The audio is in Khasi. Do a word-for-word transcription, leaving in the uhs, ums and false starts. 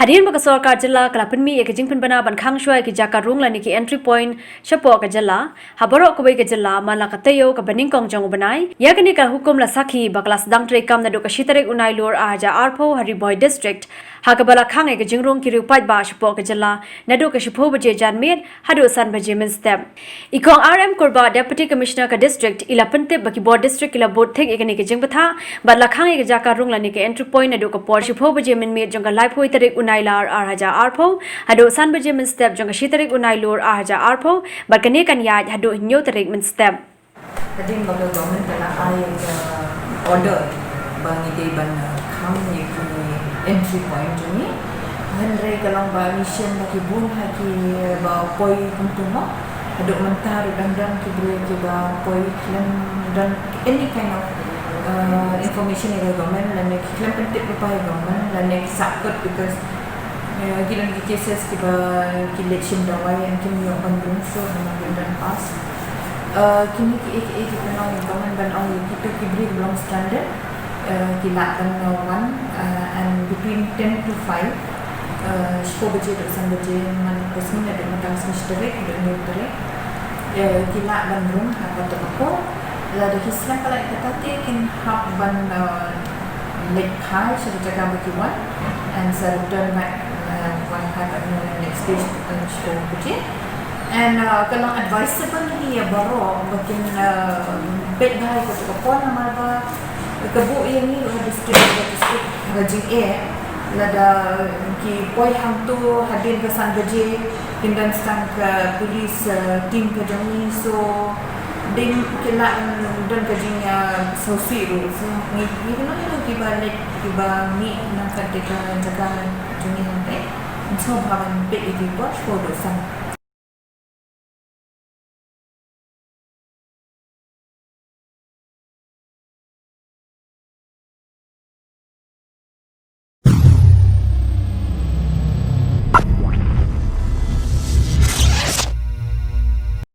Hadien ba ka sorkar jylla ka la pynmih ïa ka jingpynbna ban khang shuwa ïa ki jaka rung lane ki entry point shapoh ka jylla ha baroh kawei ka jylla man la ka taïew kaba nyngkong jong u bnai, ïa kane ka hukum la sakhi ba ka la sdang treikam naduh ka shi tarik u Nailur ar hajar arphew ha Ri Bhoi District, ha kaba la khang ïa ka jingrung ki riew paidbah shapoh ka jylla naduh ka shiphew baje janmiet haduh san baje mynstep. I Kong R M Kurbah, Deputy Commissioner ka District, i la pyntip ba ki bor District ki la bud thik ïa kane ka jingbthah bad la khang ïa ka jaka rung lane ka entry point naduh ka por shiphew baje mynmiet jong ka laiphew tarik u Nailar ar hajar arphew haduh san baje mynstep jong ka shi tarik u Nailur ar hajar arphew, bad kane kan ïaid haduh hynñiew tarik mynstep. Hadien ba ka government ka la ai ka order ba ngi dei ban, uh, khang ïa ki entry point jong ngi. Hynrei ka long ba ngi shem ba ki bun ha kiba poi kumtu mo. Haduh mynta ruh dang don ki briew kiba poi khlem don any kind of, uh, information ïa ka government lane ki khlem pyntip lypa ïa ka government lane ki sahkut because, uh, ki don ki cases kiba ki leit shim dawai and kim ïoh ban rung shuh namar kim don pass. Uh, kine kiei kiei ki pynlong ïa ka government ban ong ïa kito ki briew kiba long stranded, uh, ki lah ban, uh, wan, uh, and between ten to five, uh, shiphew baje haduh san baje man ka sngi naduh mynta ka sngi shi tarik haduh hynñiew tarik, uh, ki lah ban rung ha kata ka por. Lada ki slem palat ïa kata te kin hap ban, uh, leit phai sha ka jaka ba ki wan and sa return back, uh, wan phai pat ha next day, uh, shiphew baje. And, uh, ka long advisable hi ïa baroh ba kin, uh, peit bha ïa kata ka por namar ba ka buh ïa ngi ruh ha district, ha district ha ka jingeh. Lada ki poi hangto hadien ka san baje, kin don tang ka police, uh, team ka jong ngi, so dei ki lah don ka jing, uh, sngewsih ruh. So ngi, ngi kynnoh ïa kiba leit, kiba mih na kata ka jaka jong ngi hangtei, sngewbha ban peit ïa ki por shiphew haduh san.